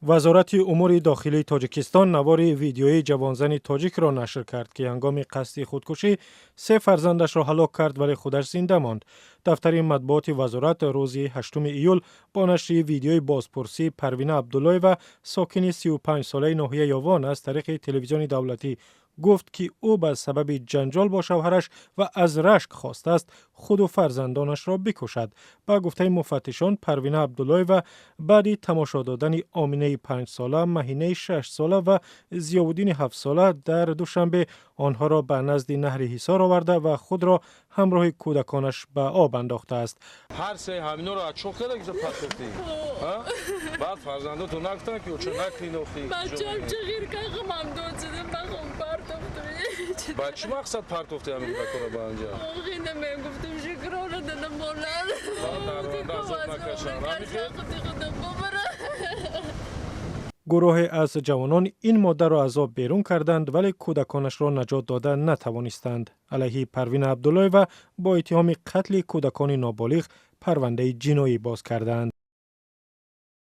Вазорати умури дохилии Тоҷикистон навори видеоии ҷавонзани тоҷикро нашр кард, ки ҳангоми қасди худкушӣ се фарзандашро ҳалок кард, вале худаш зинда монд. Дафтари матбуоти вазорат рӯзи 8 июл бо нашри видеои бозпурсии Парвина Абдуллоева, сокини 35-солаи ноҳияи Ёвон, аз тариқи телевизиони давлатӣ гуфт, ки ӯ ба сабаби ҷанҷол бо шавҳараш ва аз рашк хостааст худу фарзандонашро бикушад. Ба гуфтаи муфаттишон, Парвина Абдуллоева баъди тамошо додани Оминаи 5-сола, Маҳинаи 6-сола ва Зиёвуддини 7-сола дар Душанбе, онҳоро ба назди наҳри Ҳисор оварда ва худро ҳамроҳи кӯдаконаш ба об андохтааст. Ҳар се ҳаминоро чо карда партофтӣ? Баъд фарзандотон нагуфтанд, ки чо накунӣ? Бачам чағир кахмам дод шудам, бахом партофтум. Ба чӣ мақсад партофтӣ ҳамин кӯдаконро ба анҷа? Охи, намегуфтам, шукрона дадам болад. Азоб накашанд. Гурӯҳе аз ҷавонон ин модарро аз об берун карданд, вале кӯдаконашро наҷот дода натавонистанд. Алайҳи Парвина Абдуллоева бо иттиҳоми қатли кӯдакони ноболиғ парвандаи ҷиноӣ боз кардаанд.